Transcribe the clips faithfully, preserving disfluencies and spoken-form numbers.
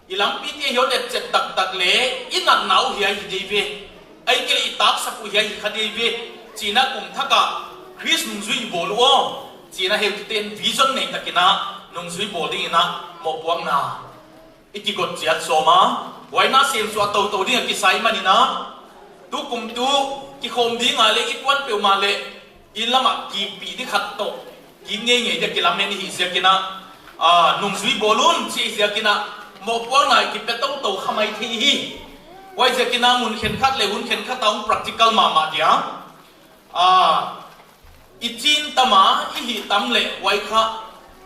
I lampite hi hon etchet taktak leh, i natna uh hiai hi ding ve. Ahihkeileh i taksa uh hiai hi kha ding ve. Chih in a kum thak a, Khrist nungzui bawl uh aw. Chih in a heutute'n vision nei tak in a, nungzui bawl ding in a, mohpuakna i kigot chiat sawm a. Huai in a semsuah toutou ding a kisai man in a. Tukum tu, kikhawm ding a leh, i kuan peuhmah leh, i lam a kipih di khat toh, ki ngeingei dia kilamen i hih ziak in a, ah, nungzui bawl un chih ziak in a, mohpuakna i kipe toutou kha mai thei hi. Huaiziak in a mun khenkhat leh hun khenkhat a hong practical mahmah dia. Ah, i chin tam a, i hih tam leh huai kha,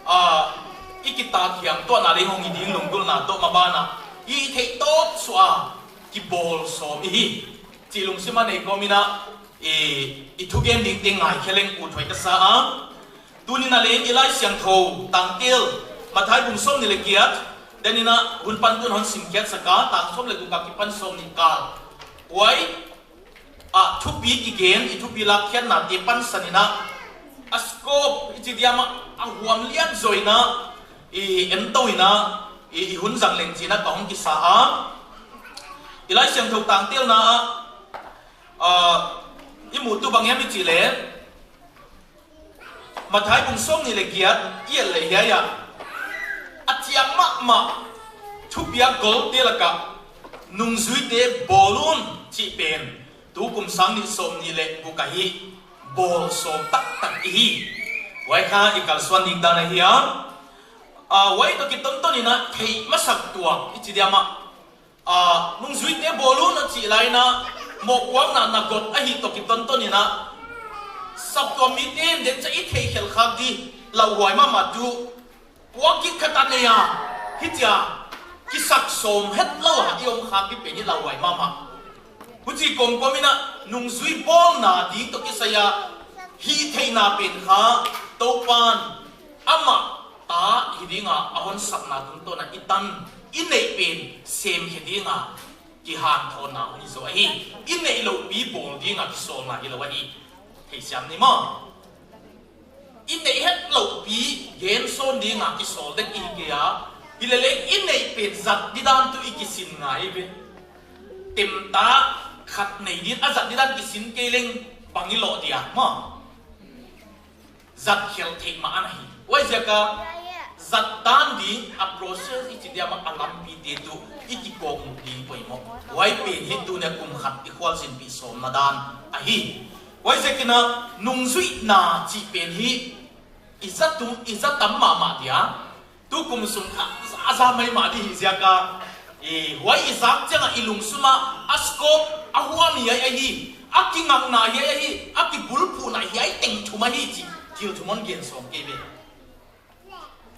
ah, i kitat hiam tuahna leh hong hi ding lunggulhna toh maban a, i theih tawp suah a, kibawl sawm i hi. Chih lungsim a nei kawm in a, i, i thugen dingte ngaikhe leng uthuai ka sa a. Tuni'n a leng i Laisiangthou tangtel, Matthai bung sawmnih leh giat, dan in a hun pantu in hon simkhiatsak a, tang sawm leh guk a kipan sawmnih kal. Huai a thupi kigen, i thupi lakkhiatnate pansan in a, a scope, i chi diam a, a huam lian zaw in a, i entou in a, i, i hun zang leng chih in a ka hong kisa a. I Laisiangthou tangtelna ah, ah, i muh tuh bang hiam i chih leh, Matthai bung sawmnih leh giat i et leh hiai a, a chiang mahmah thupiak golte lak ah, nungzuite bawl un chih pen, tukum sang nih sawmnih leh guk ahi, bawl sawm taktak i hi. Huai kha i kalsuan ding dan ahi a. Ah, huai toh kitonton in a theih masak tuak i chi diam a, ah, nungzuite bawl un a chih lai in a, mohpuakna na got ahih toh kitonton in a, saptuam mite'n den chiah i theihkhelh khak di lauhuai mahmah tuh, puak gik khat a nei a, hichia kisak sawm hetlou a i om khak di pen hi lauhuai mahmah. Huchi kawmkawm in a, nungzui bawlna ding toh kisai a hihtheihna pen kha, Toupa'n amah ta hi ding a, a hon sapna tungtawn a i tan, i neih pen semkhe ding a kihanthawnna hong hi zaw ahi. I neih louhpi bawl ding a kisawlna hilou ahi. Theisiam ni maw? I neih hetlouhpi gensawn ding a kisawl dek i hi kei a. Hileleng i neih pen zat didan tuh i kisin ngai ve. Temta khat nei din a zat didan kisin kei leng bang i loh dia maw? Zat khelh theih mah ana hi. Huaiziak a zat dan ding a process i chi diam a, a lampite tuh i kikawkmuh ding poimoh. Huai pen hi tuni a kum khat i khualzinpih sawmna dan ahi. Huaiziak in a, nungzuihna chih pen hi i zat tung, i zat tam mahmah dia. Tukum sung kha zaza maimah di hi ziak a, i, huai i zak chiang a i lungsim a, a scope, a huam hiai ahi, a kingakna hiai ahi, a kibulphuhna hiai teng thum ahi chih thil thum hon gen sawm kei ve.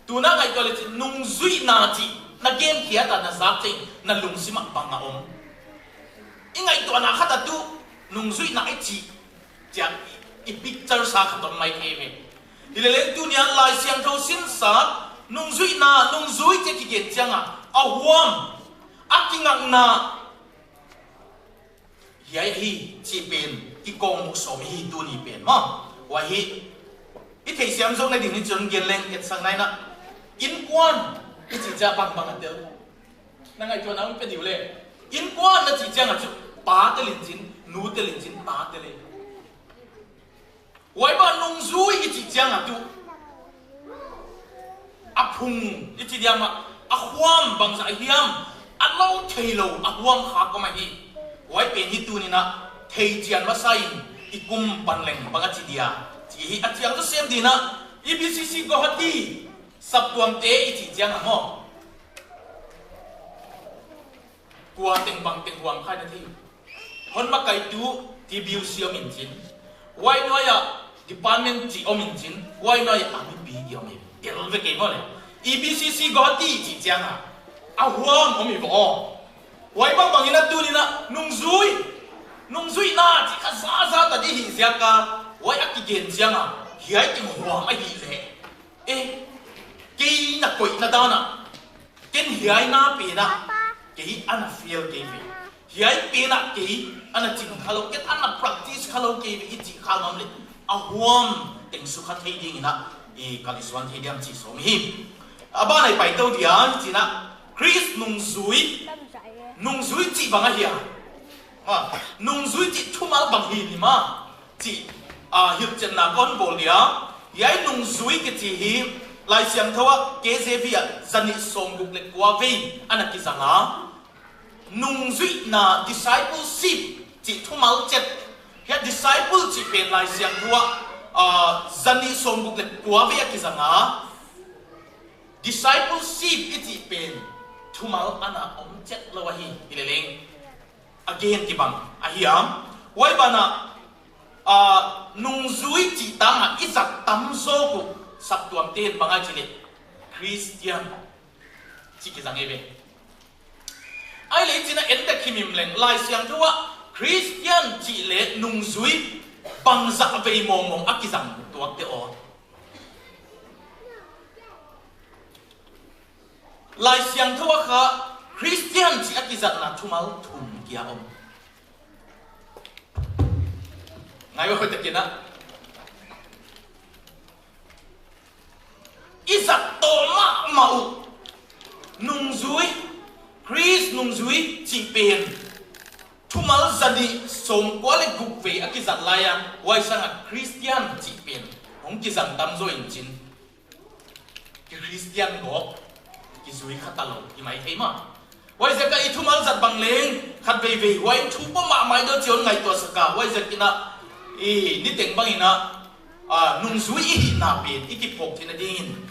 Tuna ngaihtuah leh chi, nungzuihna chih na gen khiat a, na zak chiang na lungsim a bang a om? I ngaihtuahna khat a tuh nungzuihna i chih chiang i, i picture sa khat om mai kei ve. Hileleng tuni a Laisiangthou sinsak, nungzuihna, nungzui chih kigen chiang a, a huam, a kingakna hiai hi chih pen kikawkmuh sawm hi tuni pen maw. Huai hi i theisiam zawk na ding in chih gen leng, etsakna in a, innkuan i chih chiang bangbang a tel? Na ngaihtuahna hon pe diu leh. Innkuan na chih chiang a chu, pa tel in chin, nu tel in chin, ta tel e. Huai bang nungzui i chih chiang a tuh, a phung i chi diam a, a huam bangzah hiam, a lou theilou a huam kha kawm ahi. Huai pen hi tuni in a theichian masa in, i kum pan leng bang a chi dia chih hi a chiang zaw sem ding in a, E B C C Guwahati saptuamte i chih chiang a maw, kua teng bang teng huam kha i na thei uh? Hon makaitu T B U C om in chin, huai nuai a department chih om in chin, huai nuai a mipi chih om in tel ve kei maw leh. E B C C Guwahati chih chiang a, a huam om i vo. Huai bangbang in a tuni in a nungzui, nungzuihna chih kha zaza ta di hi ziak a, huai a kigen chiang a, hiai teng huam ahih leh, eh, kei na koihna dan a, ken hiai na pen a kei ana fail kei ve. Hiai pen a kei ana ching kha lou, ken ana practice kha lou kei ve i chih kha ngam leh, a huam teng sukha thei ding in a, i kalsuan thei diam chih sawm hi. A ban ah i pai tou dia, chih in a, Khrist nungzui, nungzui chih bang ahia? Ha, nungzui chih thumal bang hi ni maw? Chih, ah, hilhchetna kon bawl dia. Hiai nungzui kichi hi, Laisiangthou ah K J V ah zanih sawmguk leh kua vei ana kizang a. Nungzuihna, discipleship chih thumal chet. Hiai disciple chih pen Laisiangthou ah, ah, zanih sawmguk leh kua vei a kizang a. Discipleship i chih pen thumal ana om chet lou ahi, hileleng. Again kibang ahi a. Huai banah, ah, nungzui chih tang a i zat tamzaw uh saptuamte'n bang a chi leh Christian chih kizang eive. Ahihleh i chihna en dek himhim leng, Laisiangthou ah Christian chih leh nungzui bangzah vei mawngmawng a kizang tuakte aw. Laisiangthou ah kha Christian chih a kizatna thumal thum kia om. Ngai ua hoihtak in a. I zat toh mahmah uh. Nungzui, Khrist nungzui chih pen thumal zanih sawmkua leh guk vei a kizat lai a, huai sang a Christian chih pen hong kizang tamzaw in chin. Ki Christian gawp, kizui kha talou, i mai thei maw. Huaiziak a i thumal zat bang leng, khatveivei, huai thu pom mahmah deuh chih hon ngaihtuah sak a, huaiziak in a, i, niteng bang in a, ah, nungzui i hihna pen, i kiphawk theihna dingin.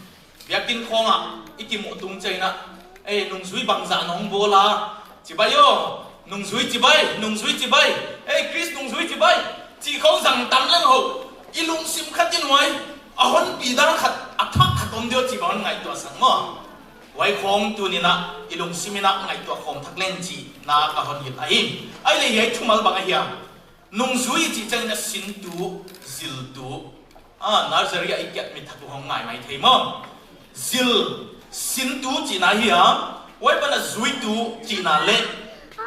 Biakinn khawng ah, i kimuh tung chiang in a, eh, nungzui bangzah na hong bawl a, chibai aw, nungzui chibai, nungzui chibai, eh, Khrist nungzui chibai, chih khawng zang tam leng hou, i lungsim khat in huai, a hon pi dan khat, a thak khat om deuh chih bang hon ngaihtuah sak maw. Huai khawng tuni in a, i lungsim in a ngaihtuah khawm thak leng chihna ka hon hilh ahi. Ahihleh hiai thumal bang ahia? Nungzui chih chiang in a sintu, ziltu. Ah, nursery a i kiat mi thak uh hong ngai mai thei maw. Zil, sintu chihna hi a, huai banah zuitu chihna leh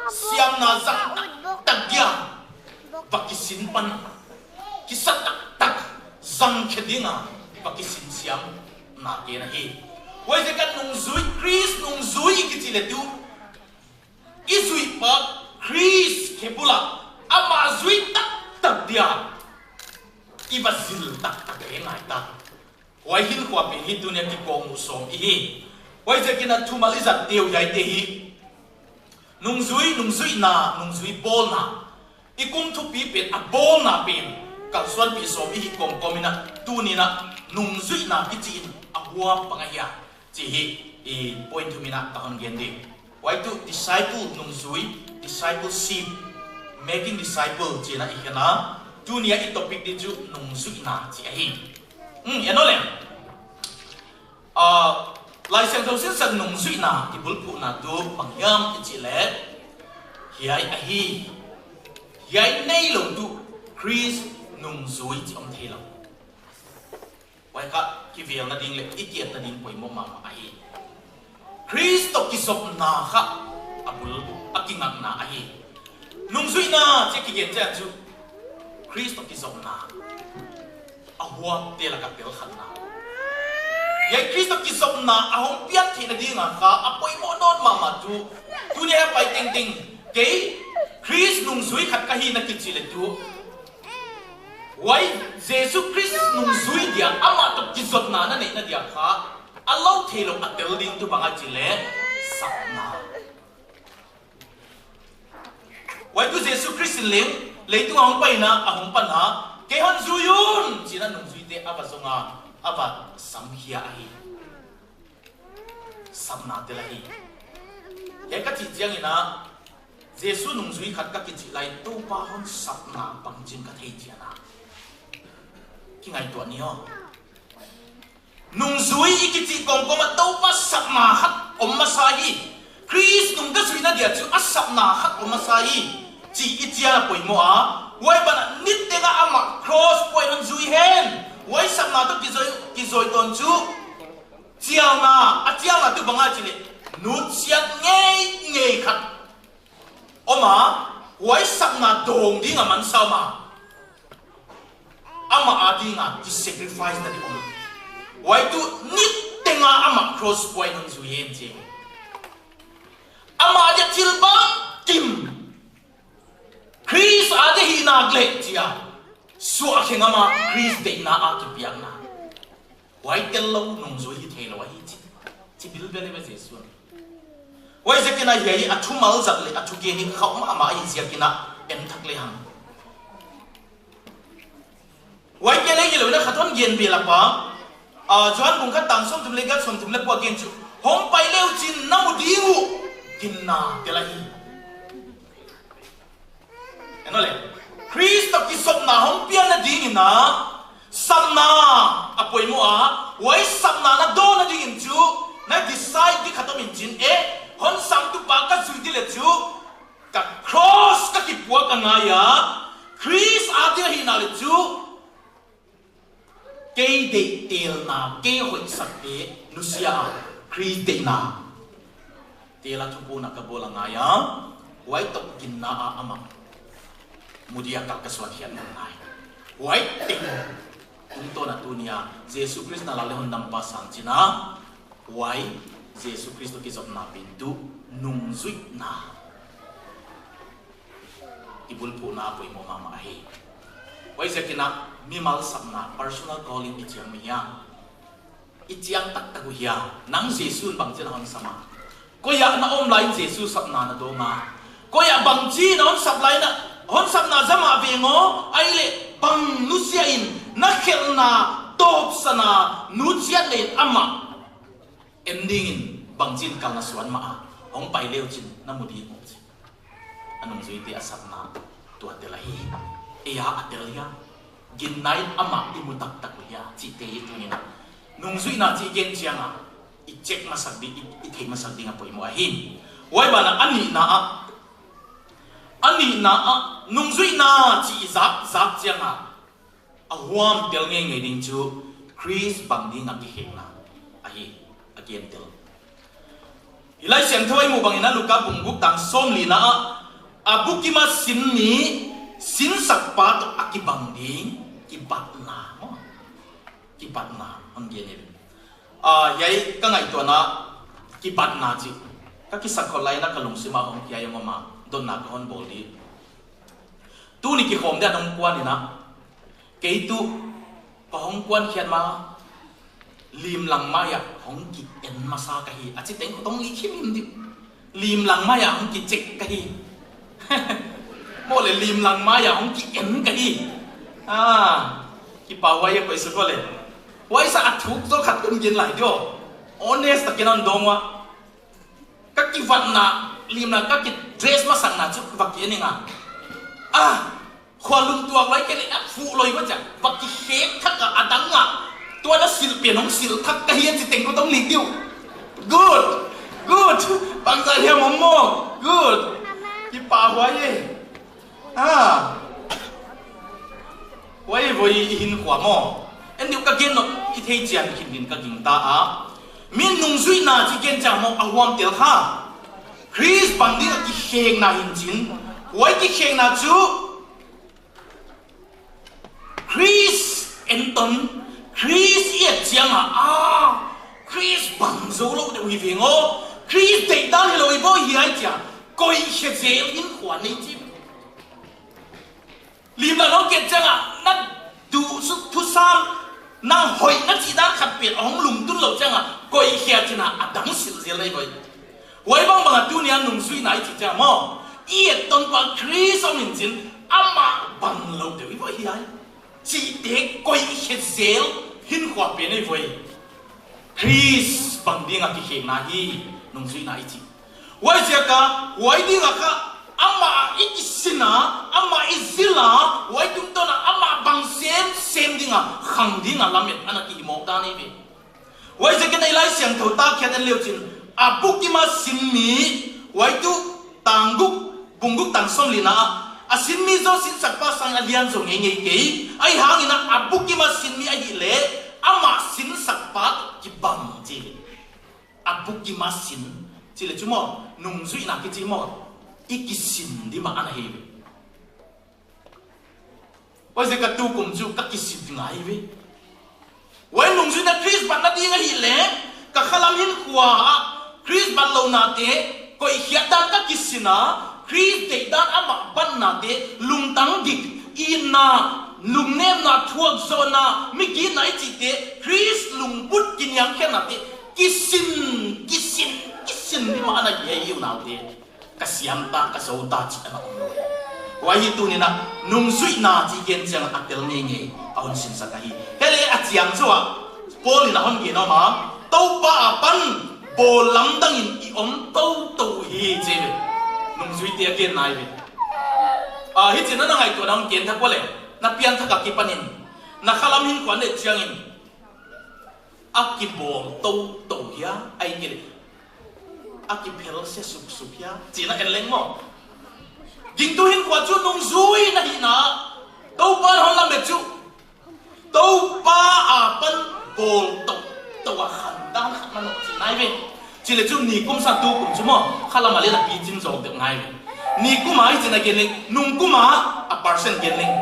siamna zang taktak dia va kisin pan, kisa taktak zang khe ding a va kisin siamna ken ahi. Huaiziak a nungzui, Khrist nungzui kichi leh tu i zuih pa Khrist khe bul a amah zui taktak dia i va zil taktak e ngai ta. Huai hinkhua pen hi tuni a kikawkmuh sawm i hi. Huaiziak in a thumal i zatte uh hiaite hi. Nungzui, nungzuihna, nungzui bawlna. I kum thupi pen a bawlna pen kalsuanpih sawm i hih kawmkawm in a tuni in a nungzuihna kichi in a huap bang ahia chih hi, i point thum in a ka hon gen ding. Huai tuh disciple nungzui, discipleship, making disciple chih in a i khen a, tuni a i topic ding chu nungzuihna chih ahi. Hmm, en aw leh. Ah, Laisiangthou sinsak nungzuihna i bulphuhna tuh bang hiam i chih leh, hiai ahi. Hiai neilou tuh Khrist nungzui chih om theilou. Huai kha kivelna ding leh i kiatna ding poimoh mahmah ahi. Khrist toh kizopna kha a bul a kingakna ahi. Nungzuihna chih kigen chiang chu Khrist toh kizopna a huapte lak a pel khatna. Hiai Khrist toh kizopna a hong pian theihna ding a kha a poimoh nawn mahmah tuh, tuni a pai tengteng kei Khrist nungzui khat ka hi na kichi leh tuh, huai Jesu Khrist nungzui dia, amah toh kizopna na neihna dia kha a lou theilou a tel ding tuh bang a chih leh sapna. Huai tuh Jesu Khrist in leng leitung a hong pai in a, a hong pan a, kei hon zui un chi in a nungzuite a va zong a, a va samkhia ahi. Sapna tel ahi. Hiai ka chih chiang in a, Jesu nungzui khat ka kichih lai, Toupa hon sapna bangchin ka thei chiang a, kingaihtuah ni aw. Nungzui i kichih kawmkawm a Toupa sapna khat om masa hi. Khrist nung ka zuihna dia chu a sapna khat om masa hi chih i chial a poimoh a. Huai banah niteng a amah cross puai in hon zui hen. Huai sapna toh kizoi, kizoi tawn chu chialna, a chialna tuh bang a chih leh nutsiat ngeingei khat om a, huai sapna dawng ding a mansa om a, amah a ding a ki sacrifice na ding om. Huai tuh niteng a amah cross puai in hon zui hen chi. leh chia, suah khe ngam a Khrist deihna a kipiakna. Huai tel lou nungzui hi theilou ahi chi, chi bilbel eive Jesu'n. Huaiziakin a hiai a thumal zat leh a thugen hi khauh mahmah ahih ziakin a en thak lehang. Huai kia leh hilou in a khat hon gen bel a pa, ah, Johan bung khat tang sawmthum leh giat, sawmthum leh kua gen chu, hong pai leuchin na mu ding uh, ginna tel ahi. En leh, Khrist toh kizopna hong pianna dingin a, sapna a poimoh a, huai sapna na dawnna dingin chu, na decide di khat om in chin e, hon samtu pa ka zui di leh chu, ka cross ka kipuak a ngai a, Khrist a ding ahihna leh chu, kei deihtelna, kei hoihsakte nusia a, Khrist deihna tel a thupukna ka bawl a ngai a, huai toh ginna a amah mu dia ka, ka suan hian a ngai. Huai teng tungtawn a tuni a Jesu Khrist na Lal leh Hondampa sang chin a, huai Jesu Khrist toh kizopna pen tuh nungzuihna i bulphuhna poimoh mahmah ahi. Huaiziakin a mimal sapna, personal calling i chiang mi hia, i chiang taktak uh hia, nang Jesu'n bangchin a hon sam a? Koi ah na om lai in Jesu sapna na dawng a? Koi ah bangchin a hon sap lai in a, hon sapna zam a veng aw, ahihleh bang nusia in na khelhna tawpsan a nusiat leh in amah en dingin bangchin kal na suan mah a, hong pai leuchin na mu ding uh chi. A nungzuite a sapna tua tel ahi. Ei a a tel hia? Ginna in amah i mu taktak uh hia chihte hi tuni in a, nungzuihna chih gen chiang a i check masak ding, i, i theih masak ding a poimoh ahi. Huai ban ah a nihna ah, a nihna ah nungzuihna chih i zak, zak chiang a, a huam tel ngeingei ding chu Khrist bang ding a kikhekna ahi, a gen tel. I Laisiangthou i muh bangin a Luka bung guk tang sawmlina ah, a bukim a sin mi, sinsakpa toh a kibang ding, kibatna maw, kibatna hon gen in. Ah, hiai ka ngaihtuahna kibatna chih, ka kisak khol lai in a ka lungsim a hong hiai a om a, dotna ka hon bawl di. Tuni kikhawm dia nong kuan in a, kei tuh ka hong kuan khiat ma, limlang mai ah hong ki-en masa ka hi, a chi teng khotong lik himhim di. Limlang mai ah hong ki-check ka hi. Maw leh, limlang mai ah hong ki-en ka hi. Ah, kipahhuai e, koih suk leh. Huai sa a thuk zaw khat kon gen lai di aw. Honest takin hon dawng ua. Ka kibatna, limna, ka ki-dress masakna chu va ki-en ing a. Ah, khualung tuak lai kei leh a fuh loi va chia, va kikhek thak a, a dang a. Tua na silh pen hong silh thak ka hi a chi teng khotong lik di uh. Good. Good. Bangzah hiam om maw? Good. Kipahhuai e. Ah. Huai voi i hinkhua maw. En di uh, ka gen nop i thei chian khin din ka gingta a. Min nungzuihna chih gen chiang maw a huam tel kha. Khrist bang ding a kikhekna hi in chin. Huai kikhekna chu Khrist enton, Khrist i et chiang a, ah, Khrist bang zou lou deuh hi veng aw, Khrist deihdan hilou i bawl hiai chia, koih khe zel hinkhua nei chih. Limna nong et chiang a, na duh suk thusam, na hoih na chihdan khat pen hong lungtun lou chiang a, koih khe a chin a, a dang silh zel lei voi. Huai bangbang a tuni a nungzuihna i chih chiang maw, i etton pa Khrist om in chin, amah bang lou deuh i voi hiai. Chihte koih khe zel hinkhua pen i voi. Khrist bang ding a kikhekna hi nungzuihna i chih. Huaiziak a, huai ding a kha, amah i kisin a, amah i zil a, huai tungtawn a amah bang semsem ding a, khang ding a lamet ana kimoh dan i ve. Huaiziakin a i Laisiangthou tak khiat en leuchin, a bukim a sin mi, huai tuh tang guk, bung guk tang sawmlina ah, a sin mi zaw sinsakpa sang a lian zaw ngeingei kei, ahihhangin a bukim a sin mi ahih leh, amah sinsakpa kibang chi. A bukim a sin chih leh chu maw, nungzuihna kichi maw, i kisin di mah ana hi. Huaiziak a tukum chu ka kisin ngai ve. Huai nungzuihna Khrist batna ding ahih leh, ka khalam hinkhua ah Khrist batlounate koih khiat dan ka kisin a, Khrist deihdan amah batnate lungtang dik, Itna, lungnemna, thuakzawhna, mi gitna i chihte, Khrist lungput kiniamkhiatnate, kisin, kisin, kisin ni mah na hi hi unaute. Ka siam ta, ka zou ta chih ana om lou. Huai hi tuni'n a nungzuihna chih gen chiang a tel ngeingei a hon sinsak ahi. Hiai leh a chiang zaw a, Paul in a hon gen a om a, Toupa apan bawl lamdang in i om toutou hi chi ve. Nungzuite a gen nai ve. Ah, hichi'n a na ngaihtuah dan gen thak ua leh, na pianthak akipanin, na khalam hinkhua et chiangin, a kibawl toutou hia, ahihkeileh a kiphel se suksuk hia, chi'n a en leng maw. Gingtu hinkhua chu nungzui na hihna, Toupa'n hon lamet chu, Toupa apan bawl toutou a khan dan khat mah nawn chi nai ve. Chi leh chu nikum sang tukum chu maw, khalam a leh na pichin zong deuh ngai ve. Nikum a hichi'n a gen leng, nungkum a a percent gen leng,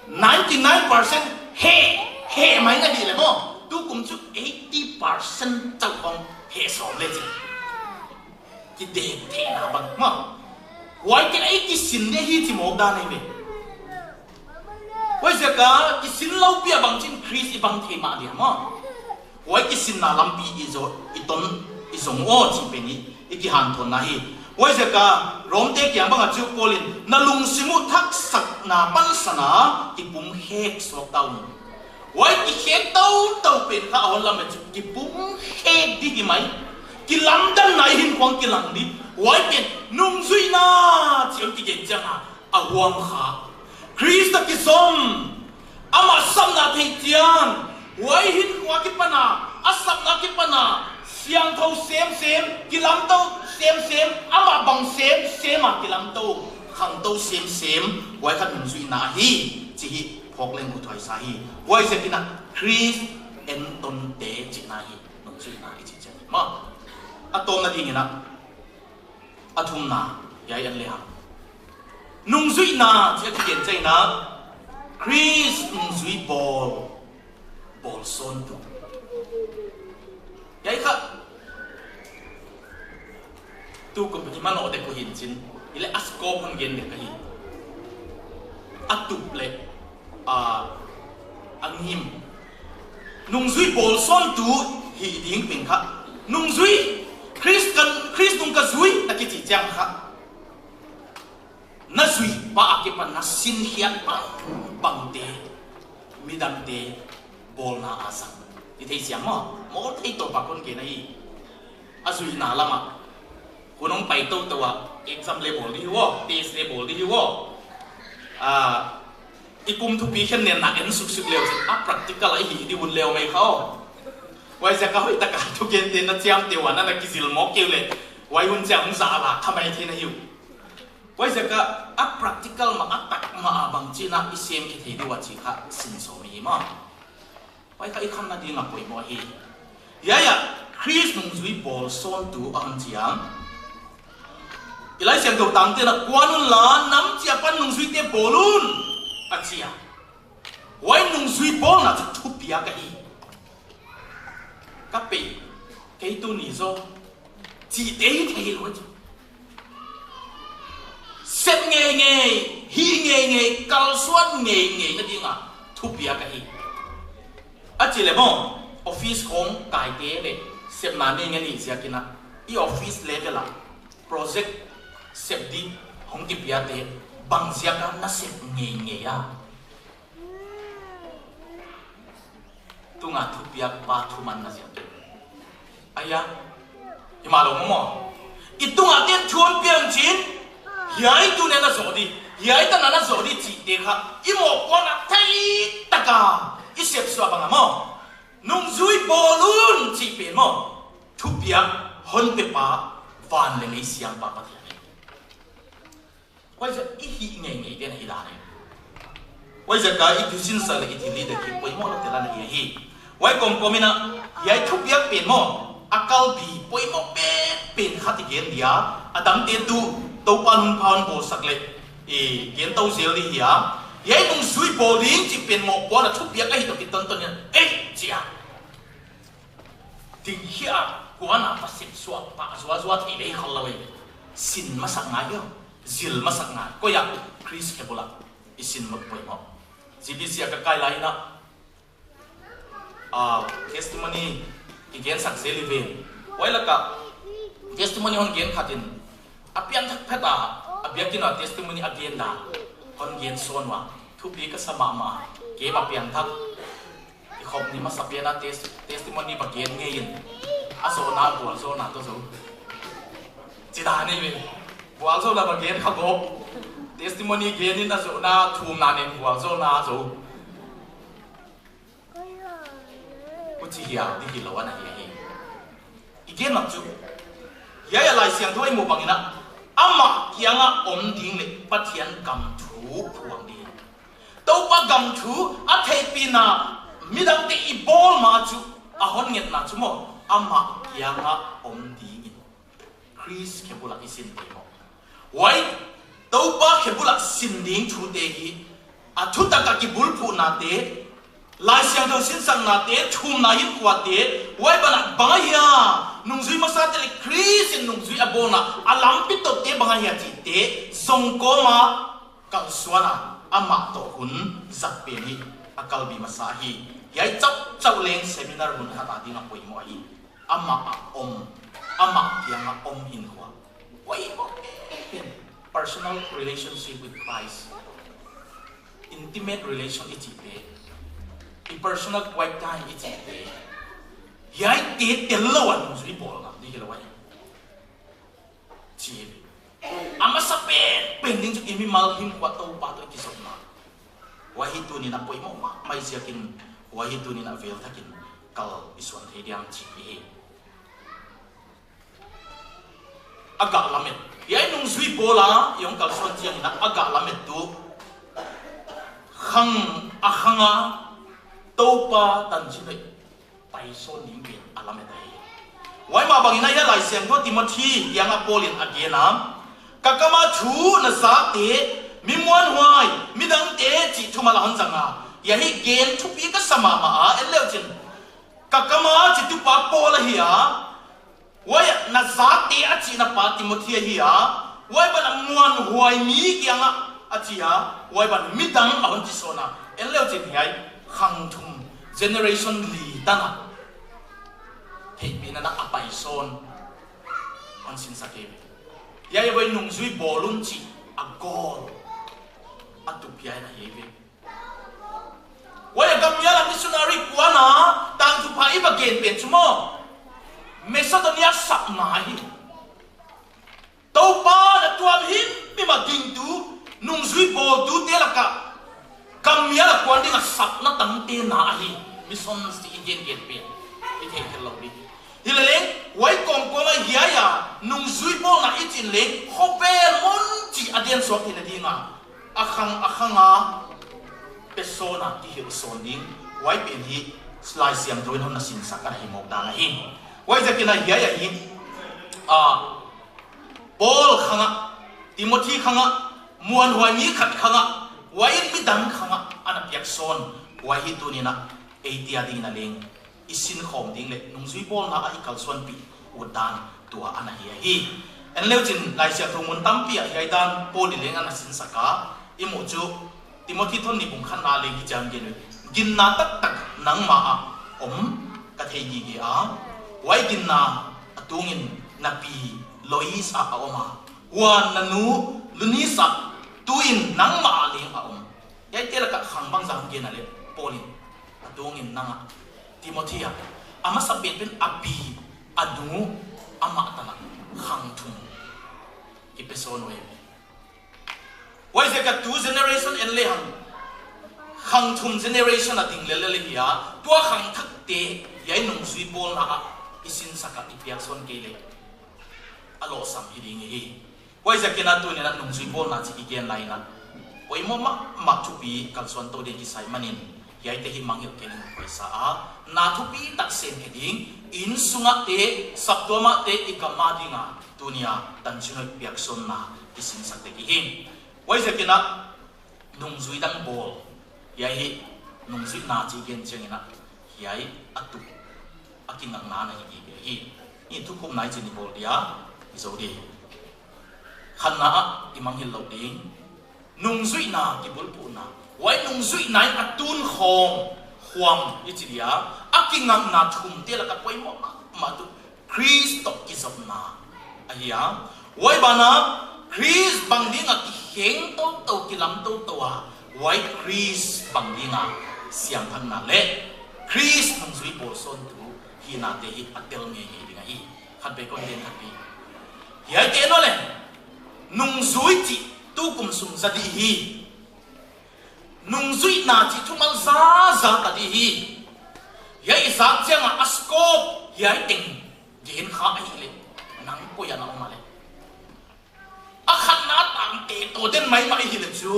ninety nine percent heh, heh mai na hih leh maw, tukum chu eighty percent chauh hong heh sawm leh chi. Kidek theihna bang maw. Huai ken ei kisin deuh hi chi mawk dan ei ve. Huaiziak a kisin lou pi a bangchin Khrist i bang thei mah dia maw. Huai kisinna lampi i zo, i ton, i zong aw chih pen i, i kihanthawnna hi. Huaiziak a Romte kiang bang a chu Paul in, na lungsim uh thaksakna pansan a kipumkhek suak ta un. Huai kikhek toutou pen kha a hon lamet chu kipumkhek di hi mai. Kilamdanna i hinkhua ah kilang di. Huai pen nungzuihna chih hon kigen chiang a, a huam kha. Khrist a kizom, amah sapna thei chiang, huai hinkhua akipan a, a sapna akipan a, siangthou semsem, kilamtou semsem, amah bang semsem a kilamtou, khangtou semsem, huai kha nungzuihna hi, chih hi phawk leng uthuai sa hi. Huaiziakin a Khrist entonte chihna hi nungzuihna i chih chiang hi maw. A tawpna dingin a, a thumna, hiai en lehang. Nungzuihna chih a kigen chiangin a, Khrist nungzui bawl, bawl sawntu. Hiai kha, tukum i manoh dek uh hi'n chin, i leh a scope hon gen dek ahi. A tup leh, a, a ngim. Nungzui bawl sawntu hih ding pen kha. Nungzui, Khrist kan, Khrist nung ka zui, na kichi chiang kha. Na zuipa akipan na sinkhiat bangbangte, midangte bawlna a zang. I theisiam maw, mawl thei toh bang kon gen ahi. A zuihna lam ah. Hun hong pai toutou a, exam leh bawl di hi aw, test leh bawl di hi aw. Ah, i kum thupi khenkhat na en suksuk leh uh, a practical a i hih di hun leh uh mai kha aw. Huaiziak a hoihtak a thugente na chiamteh ua na na kizil mawk kei uleh, huai hun chiang hong zak a lak kha mai thei na hi uh. Huaiziak a, a practical mah a tak mah a bangchin a i semkhe thei di uh a chih kha sin sawm i hi maw. Huai kha i khanna ding a poimoh hi. Hiai ah, Khrist nungzui bawl sawntu a hon chi a. I Laisiangthou tangte'n a kuan unla, nam chih apan nungzuite bawl un, a chi a. Huai nungzui bawlna chu thupiak ahi. Ka pei, kei tuni zaw, chihte hi theilou chu. Sep ngeingei, hih ngeingei, kalsuan ngeingei na ding a thupiak ahi. A chih leh maw, office khawng kaite leh sepna ngeingei ni ziakin a, i office level a project sep di hong kipiate, bangziak a na sep ngeingei a. Tunga thupiak pa thumanna ziak. Aia, himahlou maw. I tunga ten thuam piang chin, hiai tuni'n a zoh di, hiai tan a zoh di chihte kha, i mohpuakna thei taka i sep suah bang a maw. Nungzui bawl un chih pen maw, thupiak hon pepa van leh lei siampa Pathian. Huaiziak i hih ngeingei den hi dan e. Huaiziak a i thusinsak leh i thilhih dek hi poimoh louh te la na hi hi. Huai kawmkawm in a, hiai thupiak pen maw, a kalbi poimoh pen pen khat i gen dia, a dangte tuh, Toupa'n hun pha hon bawlsak leh, i gen tou zel di hi a. Hiai nungzui bawl ding chih pen mohpuakna thupiak ahi toh kiton ton in a, ei, chi a. Ding hiam, kuan a pa sep suah pa zuazua thei leh kha lou e. Sin masak ngai leh, zil masak ngai. Koi a, Khrist khe bul a. i sin mawk poimoh. G B C a ka kai lai in a, ah, testimony i gensak zel i ve. Huai laka testimony hon gen khat in, a piangthak phet a, a biakinn a testimony a gen dan hon gen sawn ua, thupi ka sa mahmah. Kei a piangthak, i khop ni masa pen a tes-, testimony va gen ngei in, a zohna, vualzawlna toh zou. Chi dan i ve. Vualzawlna va gen kha gawp. Testimony gen in a zohna, thumna nen vualzawlna zou. Huchi hial di hilou ana hi hi. I gen lam chu, hiai a Laisiangthou i muh bang in a, amah kiang a om ding leh Pathian gam thu phuang ding. Toupa gam thu a theihpihna, midangte i bawl ma chu, a hon ngetna chu maw, amah kiang a om ding in. Khrist khebul ah i sin poimoh. Huai, Toupa khebul ah sin ding thute hi, a thutak a kibulphuhnate, Laisiangthou sinsaknate, thumna hinkhua te, huai ban ah bang ahia, nungzui masate leh Khrist in nungzui a bawlna, a lampi toh te bang ahia chihte, zong kawm a, kalsuan a, amah toh hun zat pen hi, a kalbi masa hi. Hiai chauhchauh leng seminar hun khat a ding a poimoh hi. Amah a om, amah kiang a om hinkhua. Poimoh pen, personal relationship with Christ. Intimate relation i chihte. I personal quiet time i chihte. Hiaite tellou a nungzui bawl ngam di hilou ahi. Chi. A masa pen, pen ding chu i mimal hinkhua Toupa toh i kizopna. Huai hi tuni'n a poimoh mahmah ziakin, huai hi tuni'n a vel takin kal i suan thei diam chih hi. A gah lamet. Hiai nungzui bawl a, i hong kalsuan chiang in a, a gah lamet tu. Khang, a khang a, Toupa tanchin hoih pai sawn ding pen a lamet ahi. Huai mah bang in a hiai Laisiangthou Timothi kiang a Paul in a gen a. Ka kam a thu na zate, mi muanhuai, midangte chih thu mah la hon zang a. Hiai hi gen thupi ka sa mahmah a, en leu chin. Ka kam a chih tu pa Paul ahi a. Huai na zate a chihna pa Timothi ahi a. Huai ban a muanhuai mi kiang a, a chi a. Huai ban midang a hon chi sawn a. En leu chin hiai, khang thum, generation li tan a. Theihpihna a pai sawn. Hon sinsak hi ve. Hiai huai nungzui bawl un chih a goal. A tup hiai na hi ve. Huai a gam mial a missionary kuan a, tangthupha i va gen pen chu maw, Macedonia sapna hi. Toupa na tuam himhim a gingtu, nungzui bawltute laka, gam mial a kuan ding a sapna tangte na ahi. Mission si i gen gen pen. I thei thei lou di. Hileleng, huai kawmkawm a hiai a, nungzui bawlna i chih leng, khovel mun chih a dian suak theihna ding a. A khang, a khang a, pe sawn a, kihilh sawn ding, huai pen hi, Laisiangthou in hon na sinsak a hi mawk dan ahi. Huaiziakin a hiai ahi, a, Paul khang a, Timothi khang a, muanhuai mi khat khang a, huai in midang khang a, ana piak sawn, huai hi tuni'n a, eite a ding in a leng. I sin khawm ding leh nungzui bawlna a i kalsuanpih ut dan tua ana hi ahi. En leu chin Laisiangthou mun tampi ah hiai dan Paul in leng ana sinsak a, i muh chu Timothi thon nih bung khatna leng hichi'n gen uh. Ginna taktak nangmah ah om ka thei gige a. Huai ginna a tungin na pi Lois ah a om a. Huan na nu Lunis ah tuin nangmah ah leng a om. Hiaite laka khang bangzah gen a leh Paul in a tungin nang ah Timothi ah, a masa penpen a pi, a nu, amah tan a khang thum kipe sawn uh. Huaiziak a tu generation en lehang, khang thum generation a ding lellel hi a, tua khang thakte, hiai nungzui bawlna ah, i sinsak a i piak sawn kei leh, a lohsam hi ding hi. Huaiziakin a tuni'n a nungzui bawlna chih i gen lai in a, poimoh mahmah thupi kalsuan tou ding kisai manin, hiaite hi mangngilh kei ning huai sa a, na thupi tak sem khe ding, innsung ah te, saptuam ah te, i gam a ding a, tuni a tanchin hoih piak sawnna i sinsak dek hi. Huaiziakin a, nungzui dang bawl, hiai hi, nungzuihna chih gen chiangin a, hiai a tup, a kingakna ana hi gige hi. Ni thukhupna i chih ni bawl dia, i zou di. Khatna ah, i mangngilh lou ding. Nungzuihna kibulphuhna, huai nungzuihna in a tun khawm, khuam i chi dia, a kingakna thumte laka poimoh mahmah tuh Khrist toh kizopna ahi a. Huai banah Khrist bang dinga kikheng toutou, kilam toutou a, huai Khrist bang dinga siangthakna leh Khrist nungzui bawlsawntu hihnate hi a tel ngeingei ding ahi. Khat vei kon gen khat vei. Hiaite nawn leh, nungzui chih tukum sung za dih hi. Nungzuihna chih thumal za za ta dih hi. Hiai i zak chiangin a scope hiai teng gen kha ahihleh, nang poi a na om a leh, a khatna tangte toh den maimah i hih leh chu,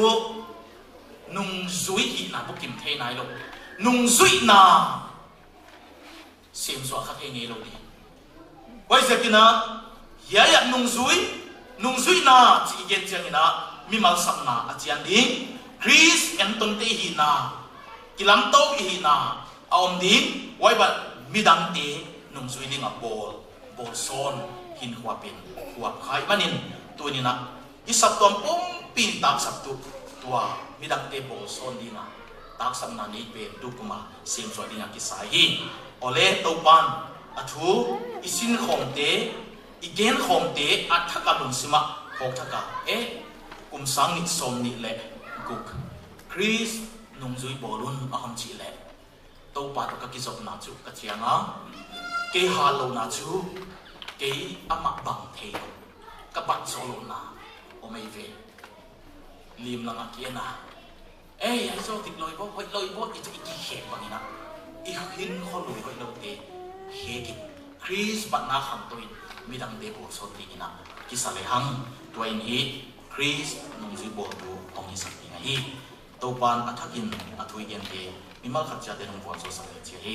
nungzui hihna bukim thei nailou. Nungzuihna semsuah kha thei ngeilou ding. Huaiziakin a, hiai ah nungzui, nungzuihna chih i gen chiangin a, mimalsakna a chian ding, Khrist entonte i hihna, kilamtou i hihna a om ding, huai banah midangte nungzui dinga bawl, bawlsawn hinkhua pen, huap kha i hih manin, tuni'n a, i saptuam pumpi in taksap tuh, tua midangte bawlsawn dinga taksapna nei pen tukum a semsuah dinga kisa hi. Huleh Toupa'n a thu i sinkhawmte, i genkhawmte a thak a lungsim ah phawk thak a, eh, kum sang nih sawmnih leh guk, Khrist nungzui bawl un a hon chih leh, Toupa toh ka kizopna chu ka chiang a, kei hatlouhna chu kei amah bang theilou, ka bat zohlouhna om ei ve. Lim lang a ki en a, ei, ei zo dik lou i bawl, hoih lou i bawl, i chu i kikhek bangin a, i hinkho lui hoihloute khekin, Khrist batna khangtou in midangte bawlsawn dingin a kisa lehang, tua in hi Khrist nungzui bawltu hong hisak ding ahi. Toupa'n a thakin a thu i gente mimal khat chiat in hon vualzawlsak leh chi hi.